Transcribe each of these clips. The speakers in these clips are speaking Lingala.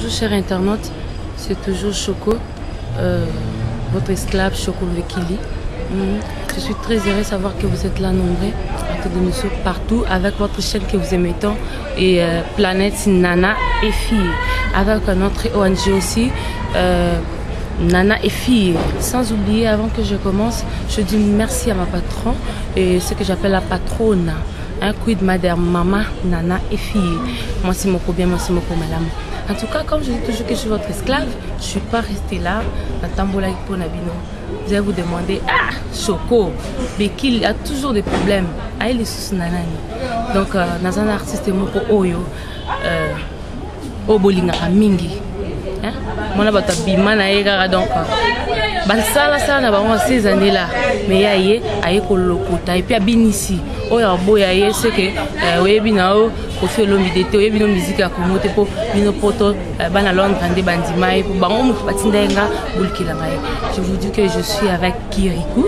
Bonjour chers internautes, c'est toujours Choco, euh, votre esclave Choco Vekili. Je suis très heureux de savoir que vous êtes là nombreux, à de nous suivre partout avec votre chaîne que vous aimez tant et euh, Planète Nana et Fille, avec notre ONG aussi. Euh, Nana et fille. Sans oublier, avant que je commence, je dis merci à ma patron et ce que j'appelle la patronne. Un quid madame, maman, Nana et fille. Moi c'est mon bien, moi c'est mon madame. En tout cas, comme je dis toujours que je suis votre esclave, je ne suis pas restée là, na tambola pona bino. Vous allez vous demander, ah, Choco, Bekil a toujours des problèmes. Aïe les sous nanani. Donc, euh, naza na artiste moko oyo, euh, oyo bolingaka mingi mwana bato abima na ye kaka donc basalasala na bango ces années là mais ya ye aye kolokota epuis abinisi oyo aboya ye seke euh, oyebi na yo kofi olomide te oyebi no miziki ya kongo te mpo bino poto euh, bana londres nde bandima ye mpo bango moto batinda ye nga bolukela ngai je vous dis que je suis avec kirikou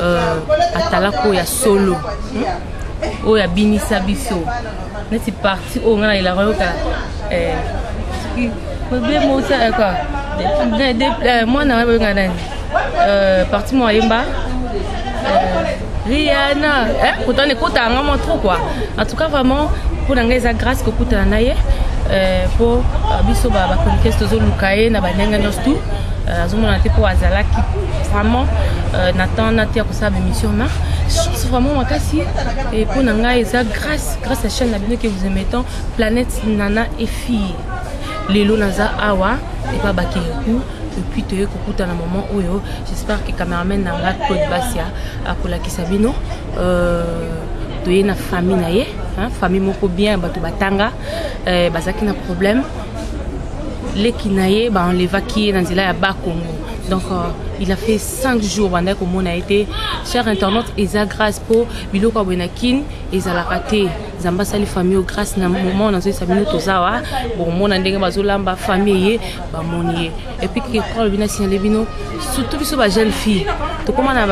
euh, atalako ya solo hmm? oyo abinisa biso neti parti oyo ngai nayelaka yoka eh, soki mabe mosa eh, quoi eh, mwana ngai babenga nani parti moko ayemba Rihanna eh, pourtant ekota yanga mwa trop quoi en tout cas vraiment mpo na ngai eza grâce kokutana na ye mpo biso bachroniqueuse tozoluka ye na bandenge nyonso tout azomona te mpo azalaki vraiment na temps na te ya kosala baémission na chance vraiment makasi et mpo na ngai eza grâce grâce à chaîne na bino que vous aimez tant planète nana et fille lelo naza awa epa bakiriku et puis toye kokutana moment oyo j'espère que cameraman na nga Claude Basia akolakisa bino euh, toye na famille na ye hein, famille moko bien bato batanga euh, bazalaki na problème leki na ye baenlevaki ye na nzela ya bakongo donc euh, il a fait 5 jours bandaki komona ye te cher internaute eza grâce mpo biloko ya boye na kin ezalaka te nzambe asali famille oyo grâce na moment nazoyesa bino toza wa bomona ndenge bazolamba famille ye bamoni ye epuis kekra lobi nasignale bino surtout biso ba jeune fille tokóma na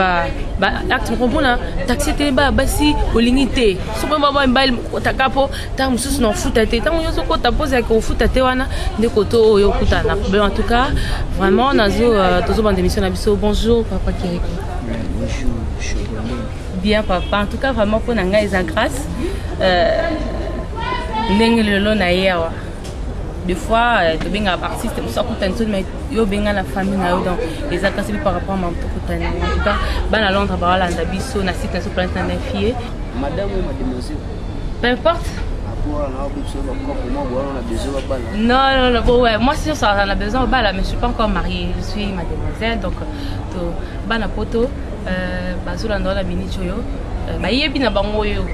baacte moko mpona taxi te baya basi olingi te soki baba mibali kotaka mpo ntango mosusu na ofuta te ntango nyonso okota mpo ozalaki kofuta te wana nde koto oyo okutana na problème en tout cas vraiment nazo euh, tozobanda émission na biso bonjour papa kiriko bonjour bien papa en tout cas vraiment mpo na ngai eza grâce euh, ndenge lelo na ye awa des fois euh, tobengaka baartiste mosusu akutani soni mai yo obenga na famille na yo donc eza kasi mpe par rapport ma tokutani en tout cas bana londres baolanda biso na site na biso planète na nefie madame ou mademoiselle peu importe Non, non, non, bon, ouais, moi, si ça, on a besoin au bal, mais je suis pas encore mariée. Je suis mademoiselle, donc, to, bana poto, euh, bazolanda wana minute oyo euh, bayebi na bango oyo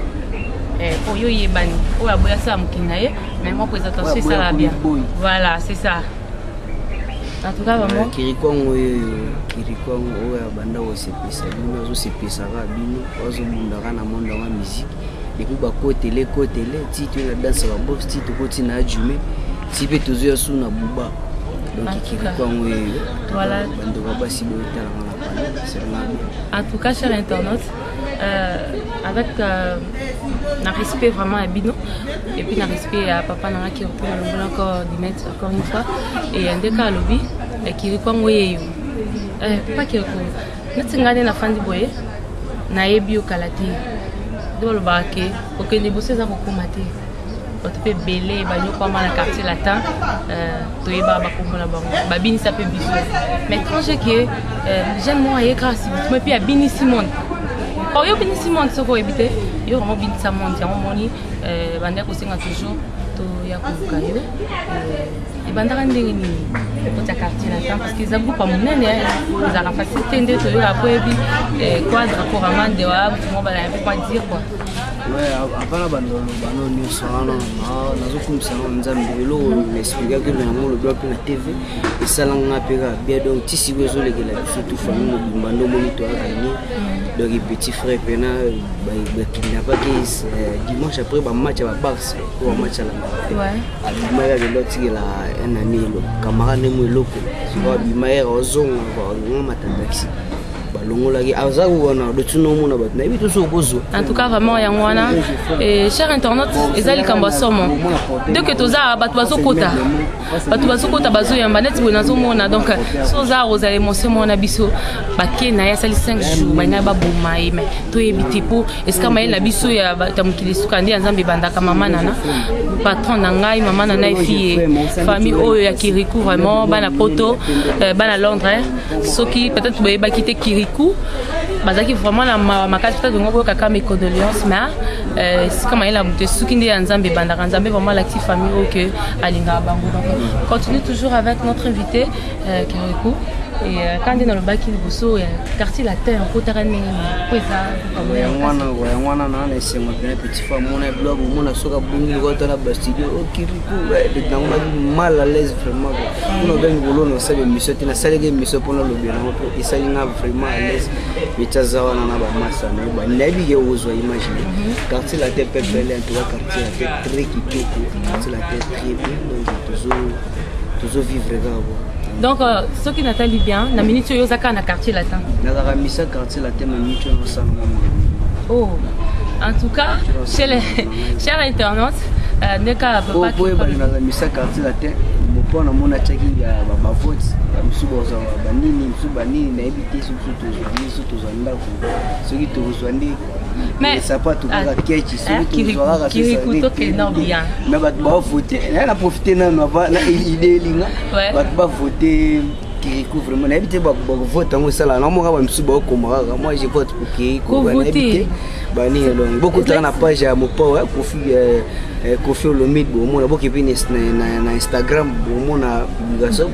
eh, po yo oyebani oyo aboya asala mokili na ye mais moi présentation esala bien voilà c'est ça en tout cas vraiment kirikwango oyo kirikwango oyo abanda kosepesa bino azosepesaka bino azobundaka na monde yango ya musique depuis bakotele kotele ti toye na danse babos ti tokoti na ajume ti mpe tozoya su na buba donc kirikwango oyo bandeko ya basi boyotalanga En tout cas, chers internautes, euh, avec euh, un respect vraiment à Bino, et puis un respect à papa Nana qui reprend le encore Dinette, encore une fois, et un déca lobby, et qui reprend Oyeyo. Euh, papa qui reprend. neti ngai nde nafandi boye nayebi yo kala te nde balobaka ke kokende liboso eza kokóma te bato mpe ebele banyokwama na quartier latin euh, toyebaka bakombo na bango babinisa mpe biso mais étrange ke euh, jeune moko aye kaka subitement mpe abinisi monde oyo obinisi monde soki oyebi te yo vraiment obinisa monde yango omoni euh, bandaki kosenga toujours toya koluka yo ebandaka ndenge nini okoti ya quartier latin parce que eza groupe ya monene ezalaka facile te nde toyoka po yebi quadre couramment de wa motu moko balaya mpe quoi dire quoi avant na banda oloba no nyonso wana nazokumisa nano nzambe eloko na explikaki na yango olobi mpe na tv esalanga mpe kaka bien donc ti sikoyo ezolekela biso tu famille mobimba nde omoni toyaka ni donc petit frère mpena bakidnapaki dimanche après bamatch ya babarse po bamatch alandaka abimaki akende otikela un ami camarade nde mo eloko sikoyo abima yaka ozonga nga mata taxi. Balongolaki aza wana dotino omona bato nayebi to soki okozwa. En tout cas, vraiment, yango wana, cher internaute, eza likambo ya somo. Dès que toza bato bazokota, bato bazokota, bazoyamba neti boye nazomona. Donc so oza kozala émotion moko na biso, bake na ye asali 5 jours, balingai baboma ye, mais toyebi te mpo esika mayele na biso ya bato ya mokili esuka nde ya Nzambe ebandaka. Mama Nana, patron na ngai, mama Nana efie, famille oyo ya Kiriku, vraiment bana Poto, bana Londres, soki peut-être boyebaki te, Kiriku bazalaki vraiment na mawa makasi. Peut-être ngo boyokaka mes condoléances, mais esika mayele ya moto esuki nde ya Nzambe ebandaka. Nzambe vraiment alakisi famille oyo ke alingaka bango. Donc continue toujours avec notre invité Kiriku. Et quand nde nalobaki liboso ya Quartier Latin, okotaka ndenge nini po eza? Yango wana, yango wana na esengo mpena. Petit frère, mona blog, omona soki abungi likota na bastudio okiriku, nango mal à l'aise vraiment. Mpona obengi kolona osala émission te, nasalaki émission mpona olobela yango mpo esali nga vraiment à l'aise. Meti aza wana na bamasa na ye, nayebi ke ozwa image. Quartier Latin pepele, en tout cas Quartier Latin très kitoko, Quartier Latin très bien. Donc tozovivre kaka bo. Donc soki natali bien, na minute oyo oza kaka na Quartier Latin? Nazalaka misa Quartier Latin, ma minute oyo osala. Oh, en tout cas, chers internautes, ndeka papa po oyebani, naza misa Quartier Latin mpo namona atiaki bavote, mosusu bozwa banini, mosusu banini, nayebi te. Soki tozwa biso tozwa ndako, soki tokozwa nde sapato kaka kechi, soki tozwa kaka. Mais bato bavote, naye na profite nano na idée elinga bato bavote Kirikou. Vraiment nayebi te bakovote yango esala na moka, bamisusu bakokoma kaka moi je vote pour Kirikou, nayebi te banini. Donc bokotaka na page ya Mopao, Kofi, Kofi Olomide, bomona boke mpe na Instagram, bomona publication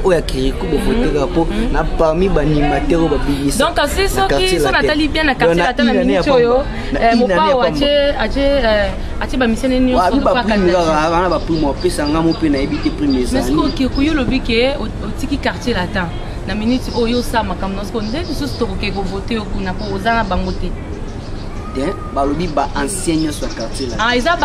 oyo ya Kirikou, bovote kaka mpo na parmi baanimateur oyo babimisa. Donc si soki so natali bien, na Quartier Latin na minute oyo, Mopao atie bamisene nyonso. Baprime kaka wana, baprime apesanga mo mpe nayebi te prime. Ezali Kirikou, yo olobi ke otiki Quartier Latin, na minute oyo osala makambo na siko nde lisusu tokoke kovote yo kuna mpo oza na bango te? Te, balobi baancien nyonso ya Quartier. Eza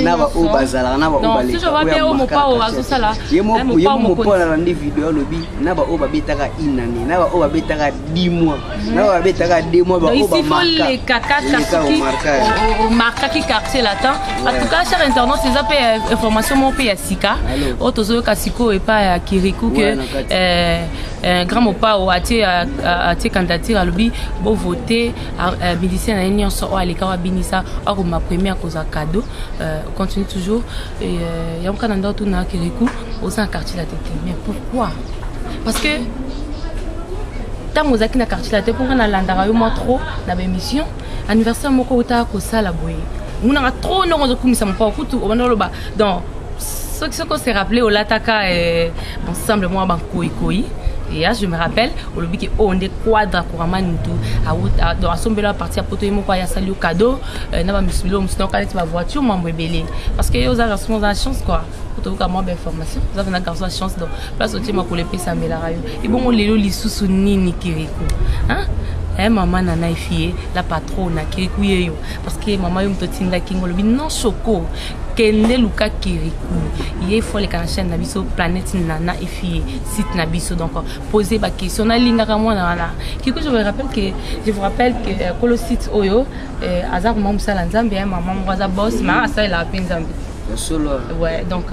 na baoyo bazalaka na baoyo Mopao azosala. Ye Mopao alandi video, alobi na baoyo babetaka inane, na baoyo babetaka 10 mois, na baoyo babetaka 2 mois, baoyo baoleka kaka soki omarkaki Quartier Latin. En tout cas, cher internaute, eza mpe information moko mpe ya sika oyo tozoyoka sikoyo epai ya Kiriku ke grand Mopao atie candidature, alobi bovote musicien na ye nyonso oyo aleka, oyo abinisa, akoma premier, akozwa cadeau. Continue toujours. Yango kaka na ndako tuna Kiriku, oza na Quartier Latin te, mais pourquoi? Parce que ntango ozalaki na Quartier Latin, mpo nga nalandaka yo mwa trop na baémission, anniversaire moko otaka kosala boye, ngunanga trop ndongo ozokumisa Mopao, kutu obanda oloba. Donc soki ose rappele, olataka ensemble mwa bankoyikoyi. Et je me rappelle, olobi ke oyo nde Quadra Koraman, mutu donc asombela parti ya Poto, ye moko aya asali yo cadeau na bamisilo mosusu, nayoka neti bavoiture, mambo ebele. Parce que yo oza garçon, oza na chance quoi, po toyoka mwa bainformation, oza mpena garçon ya chance. Donc place otie makolo epesamelaka yo. Ebongo lelo lisusu nini, Kiriku? Eh, mama Nana efie, la patrona, Kiriku ye yo, parce que mama yo moto otindaki ngo, olobi non, Choco, kende luka Kiriku, ye fo aleka na chaîne na biso Planète Nana efie, site na biso. Donc poser baquestion, nalingaka mwana wana Kiriku. Je vous rappelle que kolo site oyo aza vraiment mosala Nzambe ya mama moko, aza boss ma asalelaka mpe Nzambe. Solo. Ouais, donc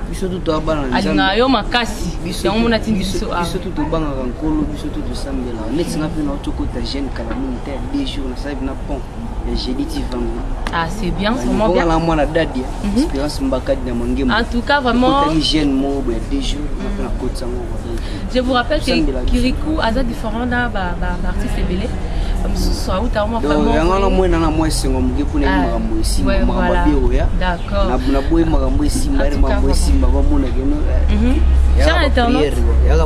biso tu toabana. Alingaka yo makasi, yango mona tindi biso. Biso tu tobangaka Nkolo, biso tu tosambelaka. Neti nga mpe na tokota jeûne kala mingi te, ya 2 jours, nasali na pont ya jeudi ti vendredi. Ah, c'est bien, vraiment bien. Na mwana dadi Espérance Mbakadi na Mangemo. En tout cas, vraiment. Okotaki jeûne moko boye ya 2 jours, nga mpe nakotisa yango. Je vous rappelle que Kirikou aza différent na baartiste ebele mosusu auta. Yango wana mwena na mwa esengo moke mpona yebi makambo esimba, makambo abe oya naboyi, makambo esimba, makambo esimba, bamona keno. Cher internaute,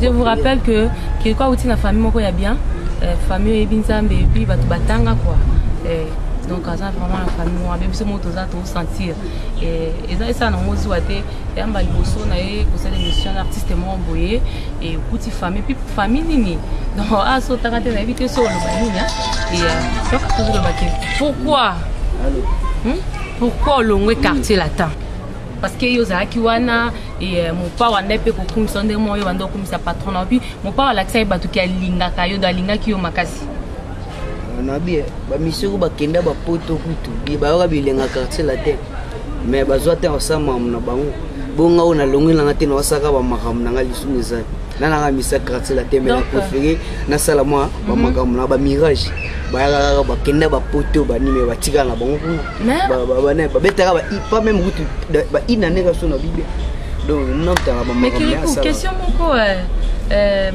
je vous rappelle que Kirikou auti na famille moko ya bien, famille oyebi Nzambe et puis bato batanga quoi. Donc aza vraiment na famille moko abe, biso moko toza tosentir eza esala nango zuwa te. Yamba liboso na ye kosala émission na artiste moko boye, ekuti famille, puis famille nini. Donc asotaka te, nayebi te so oloba nini. Et donc tozoloba te pourquoi, Pourquoi olongwe Quartier Latin? Parce que yo ozalaki wana, Mopao anda mpe kokumisa ndenge moko yo banda okumisa patron na, puis Mopao alakisa ye bato ki alingaka yo, do alingaki yo makasi. Nabi bamisoko bakenda bapoto kutu bayoka bilenga Quartier Latin, mais bazwa te kosala makambo na bango. Bonga oyo nalongwi nanga te, naosaka bamakambo na nga lisumu eza nananga misa Quartier Latin, mais na préféré nasala mwa bamakambo na bamirage. Bayaka kaka, bakenda bapoto banime, batikala na bango kuna, babetaka pas même kutu bainane kaso na bibia. Donc namtaka bamakambo. Question moko,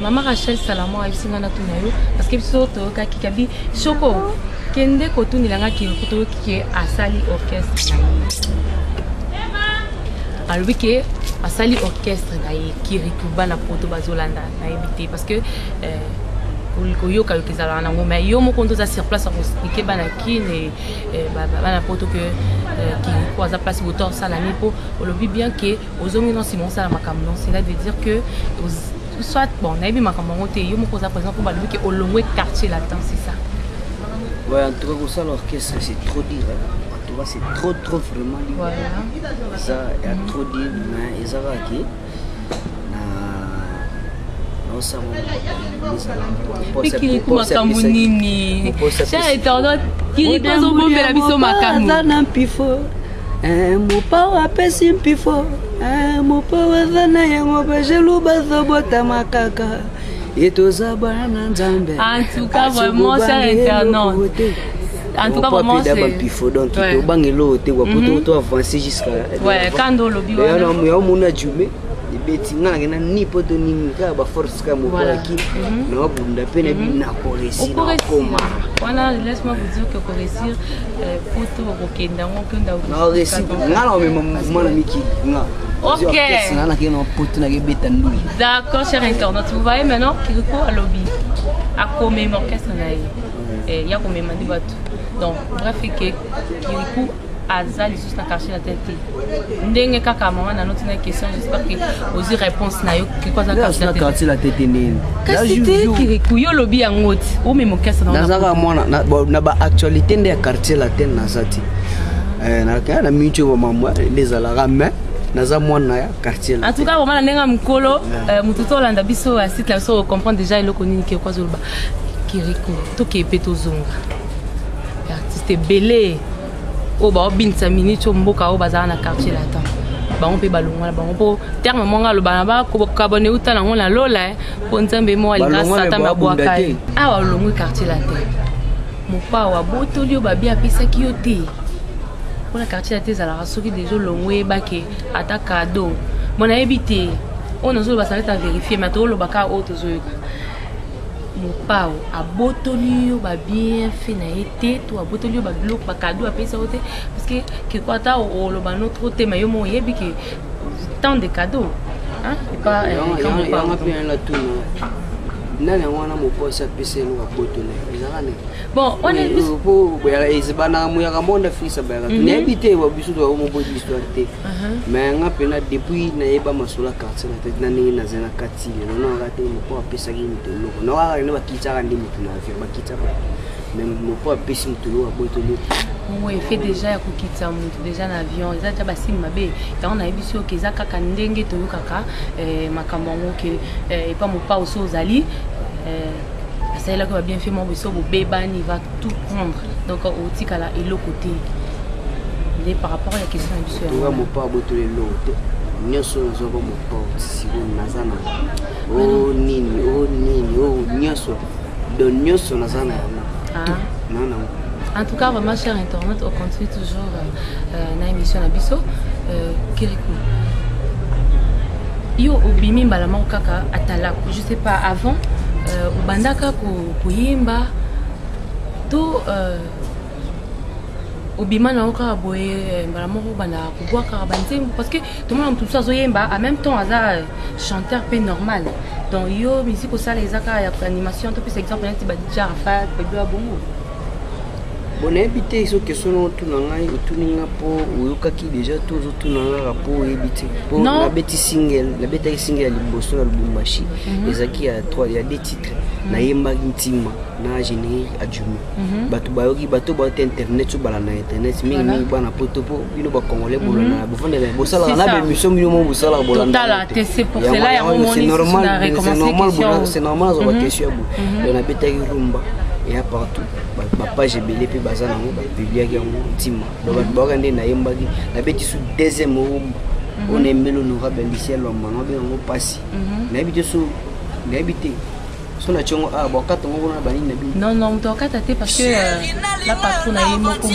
mama Rachel Salamo ayebisi nga natuna yo, parce que biso toyokaki kabi Shoko kende kotunelanga Kiriku. Toyoki ke asali orchestre na ye, alobi ke asali orchestre na ye. Kiriku, bana poto bazolanda, nayebi te, parce que koyoka yoka ezalaka nango, mais yo moko nde oza sur place akoexpliquer bana Kine, bana poto ke Kiriku aza place boto osalami, mpo olobi bien ke ozongi no nsima osala makambo. Non, cela veut dire que soit, bon, nayebi makambo yango te, yo moko oza présent mpo balobi ke olongwe Quartier Latin, c'est ça? Ouais, en tout cas, kosala orchestre, c'est trop dire, hein. En tout cas, c'est trop trop vraiment dire. Eza ya trop dire, mais eza kaka ke na naosala. Kiriku, makambo nini, cher internaute? Kiriku azobombela biso makambo. Aza na mpifo, Mopao apesi mpifo, Mopao aza na yango, bajelu bazobotama kaka ye, toza bana na Nzambe. En tout cas, vraiment, cher internaute, en tout cas vraiment, c'est bampifo. Donc tobanga eloko te kwa po to avancer jusqu'à Ouais, kando olobi. Wana yaomona jume ebeti nga nakenda ni poto nini, kaka baforce kaka mokolaki nawabunda mpe nayebi nakoréussir, nakoma. Wana, laisse-moi vous dire que koréussir, poto okokenda yango, okenda. Naréussir, nga na omema mouvement na mikili nga. Ok. Nga nakende na poto, nakebeta nduli. D'accord, cher internaute, vous voyez maintenant, Kiriko alobi akomema orchestre na ye, ya komema nde bato. Donc bref, ke Kiriku aza lisusu na Quartier Latin te, ndenge kaka mama na noti na question. J'espère que ozwi réponse na yo. Kiriku aza Quartier Latin te ndeni? Kasi te, Kiriku, yo olobi yango ti omema orchestre. Nazaka mwana na baactualité nde ya Quartier Latin, naza te nakaya na miniti oyo bamamwa nde ezalaka, mais naza mwana ya Quartier. En tout cas, vraiment, na ndenge ya mokolo motu to olanda biso ya site na biso, ocomprendre déjà eloko nini Kiriku azoloba. Kiriku, tokee mpe tozonga. Artiste ebele oyo baobinisa miniti oyo mboka oyo bazala na Quartier Latin, bango mpe balongwa na bango, mpo terme mongo aloba na bakabone euta nango na lola, mpo Nzambe mo alinga Satan babwaka ye. Awa olongwi Quartier Latin, Mopao abotoli yo babi apesaki yo te mpona Quartier Latin. Ezalaka soki deja olongwe, oyebake ata cadeau. Bon, nayebi te, oyo nazoloba ça va vérifier, mais tooloba kaka oyo tozoyoka. Mopao abotoli yo babienfait na ye te, to abotoli yo babiloko, bacadeau apesa yo te? Parce que keko ata oloba no trop te, mais yo mo oyebi ke tant de cadeau epa. Yanga mpe na tuna nani yango wana, moposi apesa eloko abotola, ezaka nini? Bon, po bana moyaka monde afisa bayaka, nayebi te, biso tomoboyi histoire te, mais nga mpena depuis nayeba masolo ya Quartier Latin na ndenge naza na kati lelo, nayaka te mopo apesaki moto eloko. Nakaka nde bakitiaka nde motu na avion, bakitiaka, mais mopo apesi moto eloko abotoli. Bongo effet déjà ya kokitisa motu déjà na avion eza tia basini mabe yango. Nayebi soki eza kaka ndenge toyokaka makambo yango ke epa Mopao so ozali asalelaki babienfait moko biso bobebani, va tout prendre, donc otikala eloko te nde par rapport ya question na biso. Yango Mopao abotoli eloko te, nyonso nazwaka Mopao sikoyo naza na o nini o nini o nyonso, donc nyonso naza na yango na nango. En tout cas, vraiment, cher internaute, on continue toujours na émission na biso. Kirikou, yo obimi mbala moko kaka atalaku, je sais pas, avant obandaka koyemba to obima na yo kaka boye mbala moko obanda kobwakaka banzembo? Parce que tomona motu mosusu azoyemba, en même temps aza chanteur mpe normal. Donc yo, musique osala eza kaka ya animation? Topesa exemple neti badj Arafat, babi ya bongo. Bon, nayebi te soki question na otuna ngai, otuni nga mpo oyokaki déjà to ozotuna nga kaka mpo oyebi te? Mpo nabeti single, nabetaki single ya liboso na Lubumbashi, ezalaki ya 3, ya deux titres. Nayembaki Ntima na générique Adjumi. Bato bayoki, bato bauta internet, so bala na internet mingimingi bana poto, mpo bino bacongolais bolanda, bofandela, bosalaka na baémission bino mo bosalaka. Bolanda, c'est normal, c'est normal azwa baquestion ya boye. Donc nabetaki rumba eya partout, bato Bapage ebele mpe baza nango, bapubliaki yango ntima. Donc bato baoka nde nayembaki, nabeti su deuxième rumba oyo nayembeli Honorable Lucien Lwamba, naobenga yango mpasi. Nayebi te, so nayebi te so na tiongo ah bakata ngo kuna banini na bino. Non, non, moto akata te, parce que la patron na ye moko motu,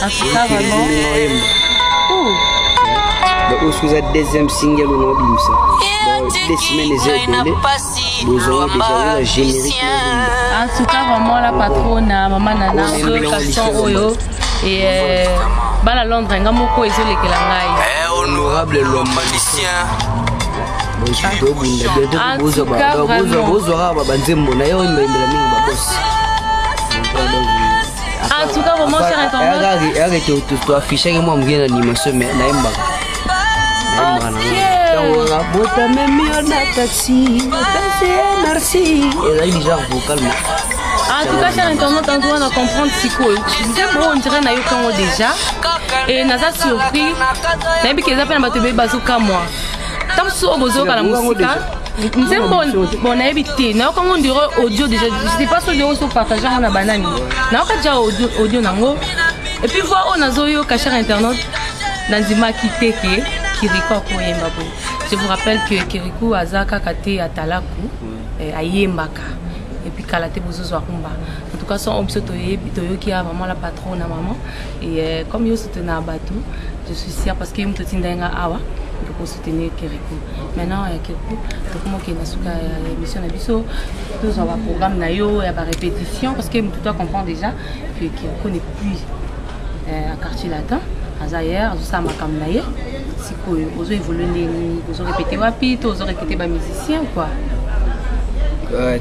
en tout cas vraiment. Oh. Donc oyo soki eza deuxième single oyo naobimisa, 2 semaines eza ebele, bozwango déjà oza générique. En tout cas vraiment, la patronne, mama Nana, façon oyo et bana Londres, nga moko ezolekela ngai. Honorable Lwamba Lucien, tobunda bientôt, bozwaka banzembo na ye oyo mbembela mingi babosi. En tout cas vraiment, cher internaute, Eyake toaffichaki mwa moke na animation, mais nayembaka, nayembaka nango botamemi yo na taxi, opesi ye merci, ezali déjà vocal. En tout cas, cher internaute, en tout cas, na comprendre sikoyo nzembo oyo, on dirait nayoki yango déjà et naza surpris. Nayebi ke eza mpe na bato ebele bazokamwa. Ntango mosusu oyo bozoyoka na mosika nzembo, bon, nayebi te, nayoka yango ndire audio déjà, je sais pas soki oso partage yango na banani. Nayoka déjà audio, audio nango et puis voix oyo nazoyoka, cher internaute, nandimaki te ke Kirikou akoyemba boye. Je vous rappelle que Kirikou aza kaka te atalaku, ayembaka et puis kala te bozozwa rumba. En tout cas, son oyo biso toyebi, toyoki ya vraiment la patronne na maman. Et comme yo soutenir bato, je suis sûre, parce que ye moto otinda nga awa tokosoutenir Kirikou. Maintenant, Kirikou, tokoma okende na suka ya émission na biso. Tozwa baprogramme na yo ya barépétition, parce que motu to comprend déjà que Kirikou n'est plus à Quartier Latin, aza hier, azosala makambo na ye. Sikoyo ozo évolue ndenge nini? Ozorépéte wapi to ozorépéte bamusicien, quoi?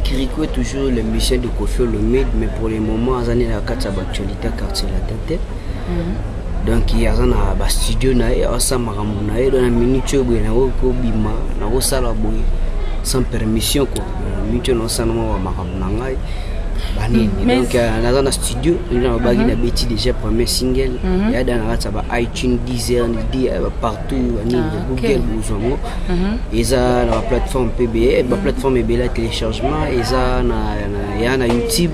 Kirikou est toujours le musicien de Koffi Olomide, mais pour le moment, aza na kati ya baactualité Quartier Latin te. Donc aza na bastudio na ye, asala makambo na ye. Donc na minute oyo boye nakoki kobima, nakosala boye sans permission, quoi. Na minute oyo naosala mwa makambo na ngai banini. Donc naza na studio nde nalobaki, nabeti déjà premier single yada na kati ya ba iTunes, Deezer, partout, banini, Google, bozwa yango. Eza na baplateforme mpe ebele, baplateforme ebele ya téléchargement. Eza na ya na YouTube,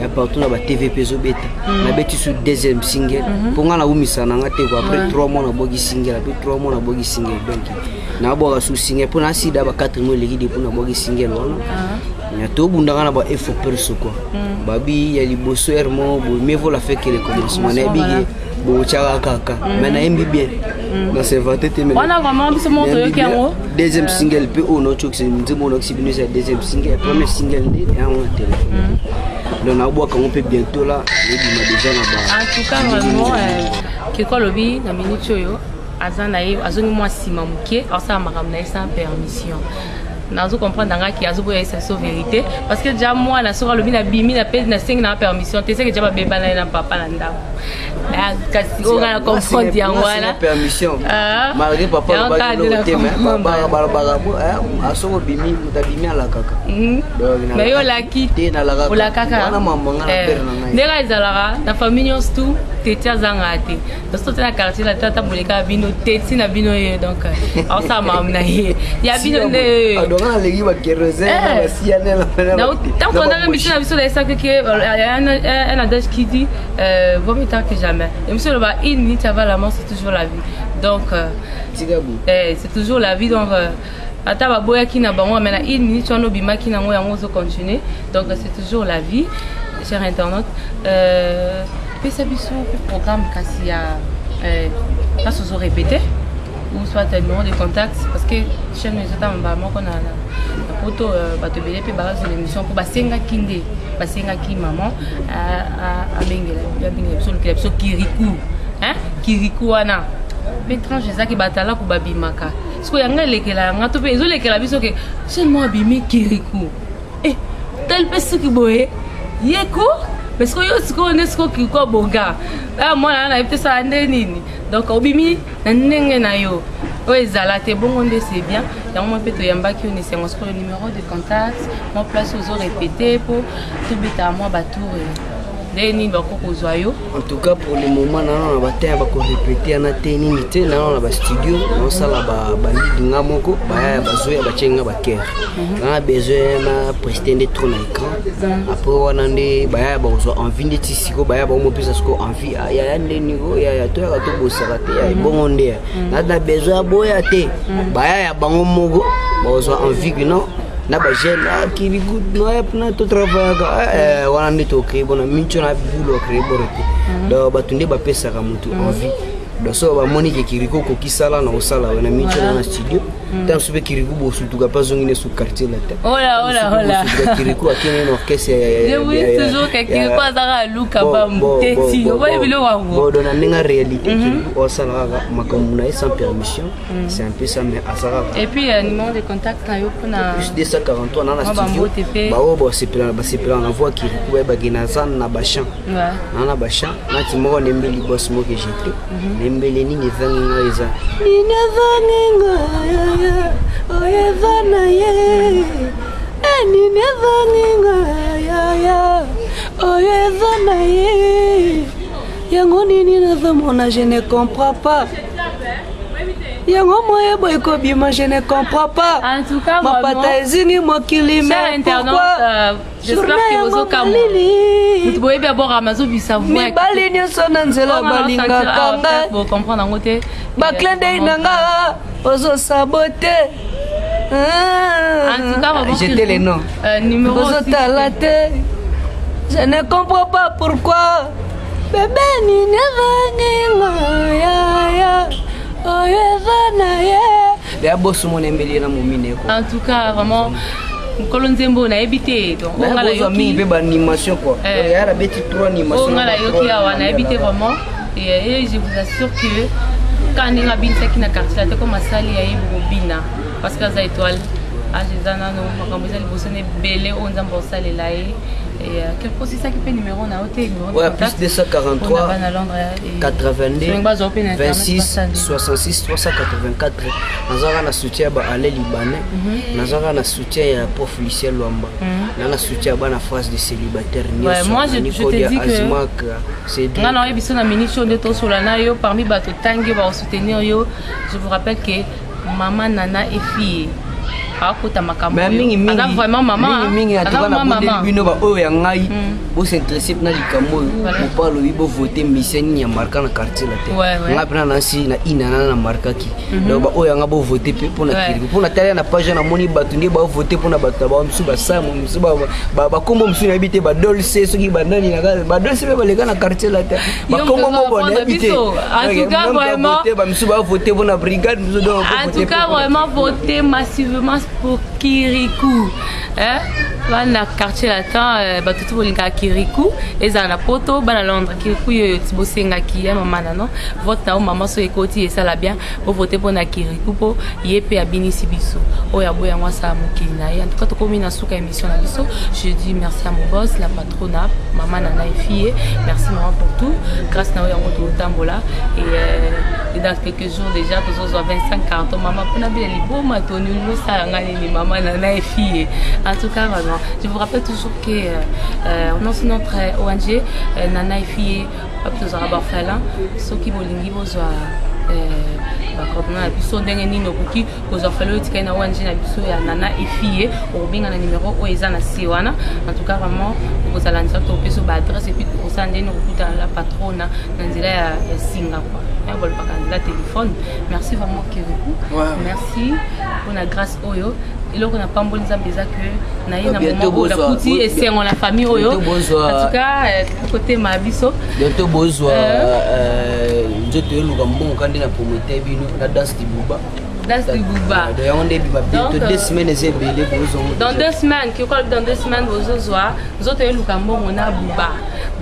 ya partout, na batv mpe ezobeta. Nabeti su deuxième single mpo nga nawumisa na nga te, quoi. Après 3 mois nabwaki single, après 3 mois nabwaki single. Donc nabwaka su single mpo nasida ba 4 mois eleki depuis nabwaki single wana. Na tobundaka na ba effort perso, quoi. Babi ya liboso ere moko boye, mieux vaut la fin que le commencement. Nayebi ke botyaka kaka, mais nayembi bien na s'invente te. Wana vraiment biso moko toyoki yango. Deuxième single mpe oyo naotyokisa, nzembo oyo naokisi bino eza deuxième single. Premier single nde yango na telefone, donc nabwaka yango mpe bientôt la ebima déjà na ba. En tout cas vraiment, Keko alobi na minute oyo aza na ye, azongi mwa nsima moke, asala makambo na ye sans permission. Nazo comprendre ngaki azoboya yesa biso vérité, parce que déjà mwana soki alobi nabimi, nasengi na permission te, seke déjà babebana ye na papa na ndako. Kasi oyo nga na comprendre yango wana. Permission, malgré papa alobaki eloko te, mais balobaka soki obimi, moto abimi alakaka. Mais yo olaki. Te, nalakaka. Olakaka. Wana mambo nga na pere na ngai. Ndenge ezalaka na famille nyonso, tu teti azangaka te. Donc soki na quartier na tata boleka bino, teti na bino ye, donc aosala makambo na ye ya bino nde. Donc naleki bakérosène, basiane. Tant qu'on a émission na biso, nayesaki ke un adage qui dit vaut mieux tard que jamais. Émission loba une minute avant la mort, c'est toujours la vie. Donc c'est toujours la vie. Donc ata baboyaki na bango, mais na une minute wana obimaki nango, yango ozocontinue. Donc c'est toujours la vie. Cher internaute, pesa biso mpe programme kasi ya place ozorépéter ou soit numéro de contact, parce que chaîne ezotamba moko na poto, bato ebele mpe bazozela émission mpo basengaki nde basengaki maman abengela biso, olukela biso Kirikou. Kirikou wana mpe tranche ezaki batalaku babimaka sikoyo, yango elekela yanga to mpe ezolekela biso ke chaîne moko abimi Kirikou tel mpe soki boye ye ko, mais sikoyo yo sikoyo nde sikoyo Kirikou abonga mwana wana, nayebi te sala nde nini. Donc obimi na ndenge na yo oyo ezala te bongo nde c'est bien. Yango mwa mpe toyambaki yo na esengo. Sikoyo numéro de contact, mwa place ozo répéter mpo tobetaka mwa batour. Ndenge nini bakoki kozwa yo? En tout cas, pour le moment, nano na batin ya bakorepete yana te, nini te, nano na bastudio naosala balidi nga moko, bayaya bazoya batie nga bakere nanga besoin na preste nde trop na écran. Après wana nde bayaya bakozwa envie nde ti sikoyo bayaya bakomopesa sikoyo envie. Ah, yaya nde niko yaya toyaka tobosaka te ya ebongo nde ya na besoin ya boya te, bayaya bango moko bakozwa envie kino na bajeune akili na totravaillaka wana nde tocrée bona minso na bulo acrée boro te. Donc bato nde bapesaka motu envie. Donc so bamoni ke Kiriko okoki sala na kosala na minso na studio, ntango mosusu mpe Kiriku bosutuka mpe azongi ne su quartier la te. Ola ola ola. Kiriku akende na orchestre. Je vous dis toujours que Kiriku azaka luka bamuteti oboyi biloko yango. Bon, donc na ndenge ya réalité, Kiriku osala kaka makambo na ye sans permission, c'est un peu ça, mais aza kaka. Et puis numéro de contact na yo mpona plus 243 na Mwa studio. Bambote mpe. Baoyo basepelaka na voix Kiriku, bayebaki naza na bachamp na bachamp nati moko nembeli bos moko ejete nembeli nini ezangi nga, eza nini ezangi nga yaya oyo eza na ye. Eh, nini ezangi nga yaya oyo eza na ye, yango nini nazomona, je ne comprends pas yango moyebo ekobima, je ne comprends pas. En tout cas, mapata vraiment, ezingi mokili. Chers Mais internautes, pourquoi j'espère que bozokamwa moto boyebi abord azobisa voix. Mibali nyonso na nzela balingaka ngai. Bocomprendre yango te. Baclin d'œil na nga ozosabote. En tout cas, vraiment, J'étais les noms. Numéro aussi. Ozotala te, je ne comprends pas pourquoi bebe nini ezangi nga yaya oyo eza na ye ya boso mona embeli ye na momine ko. En tout cas, vraiment, mokolo nzembo nayebi te, donc oyo nga bozwa mingi nayoki mpe baanimation quoi. Ya nabeti trois animation. Oyo nga nayoki awa, nayebi te vraiment. Et je vous assure que ka ndenge abinisaki na quartier te, comme asali ayebi kobina parce que aza étoile, age eza nano, makambo eza liboso na ebele oyo Nzambe osalela ye. Osisaki mpe numéro na yo te, numéro de Ouais, contact plus 243 mpona bana Londres 82 soki bazwa mpe na internet, 26 basali. 66 384. Nazalaka na soutien ya baale libanais, nazalaka na soutien ya prof Lucien Lwamba, na soutien ya bana phrase de célibataire. Ouais, moi, je te dis que- Azimak Cédric. Nga na oyebi biso na minute oyo nde tosola na yo, parmi bato tangi oyo bakosoutenir yo, je vous rappelle que mama Nana Efie akota makambo Mais oyo. mingi mingi Aza vraiment mama, mingi mingi aza atuka vraiment nabondeli mama. bino baoyo ya ngai bosinteresse mpena likambo oyo. Mopa alobi bovote mission nini ya marka na quartier la te. Nga mpena nasi na inana na markaki, donc baoyo yanga bovote mpe mpona Kiriku, mpona talia na page namoni bato nde bavote mpona bato na bango mosusu, basamo mosusu, bakombo mosusu nayebi te, badolce soki banani badolce mpe baleka na quartier la te, bakombo moko nayebi te. Biso. En tout cas, vraiment- Bamisusu bavote mpona brigade mosusu, donc En bovote tout cas, mpe mpona vraiment, votez massivement pour Kirikou. Hein? Bana quartier latin, bato tu bolingaka Kirikou, ezala na poto, bana Londres, Kirikou oyo ti bosengaki ya mama nano vote na yo mama so ekoti esala bien, bovote mpona Kirikou mpo ye mpe abinisi biso oyo aboya yango asala mokili na ye. En tout cas, tokomi na suka émission na biso. Je dis merci à mon boss, la patrona, mama Nana Efie. Merci maman pour tout, grâce na oyo yango totambola. Et dans quelques jours déjà tozozwa 25 carton mama mpona bila liboma toni osala nga nini, mama Nana Efie. En tout cas, vraiment, je vous rappelle toujours que on a notre ONG Nana Efie, wapi tozwaka baorphelin. Soki bolingi bozwa bacoordonnées na biso, ndenge nini okoki kozwa orphelin oyo etikali na ONG na biso ya Nana Efie, okobenga na numéro oyo eza na se wana. En tout cas, vraiment, okozala nzela topesa baadresse et puis okosala ndenge okokutana la patrona na nzela ya singa quoi, ya balobaka nzela téléphone. Merci vraiment Kirikou. Merci mpona grâce oyo eloko na pamboli Nzambe eza ke na ye na Bientôt moment oyo nakuti esengo na famille oyo. Bientôt bozwa- En tout cas, kotema biso. Bientôt bozwa nzoto eluka mbongo ka nde na promote bino na danse dibuba. Danse dibuba. Donc yango nde ebima bientôt. Donc, 2 semaines eza ebele, bozwa. Dans 2 semaines, kikola, dans 2 semaines bozozwa nzoto eluka mbongo na buba.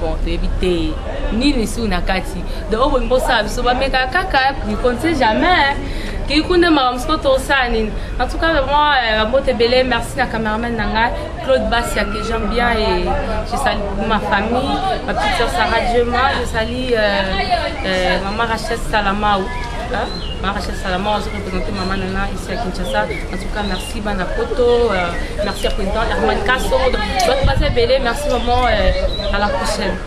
Bon, toyebi te nini su na kati, donc oyo bolingi bosala biso bamekaka kaka, on ne sait jamais. Kirikou nde makambo siko tosala nini. En tout cas, vraiment, bambote ebele. Merci na cameraman na ngai Claude Bassia que j'aime bien, et je salue ma famille, ma petite soeur Sarah Djema, je salue maman Rachel Salamaou, hein? Maman Rachel Salamaou a représenté maman Nana ici à Kinshasa. En tout cas, merci Bana Poto, merci à président Herman Kasso, votre passé belé, merci maman, à la prochaine.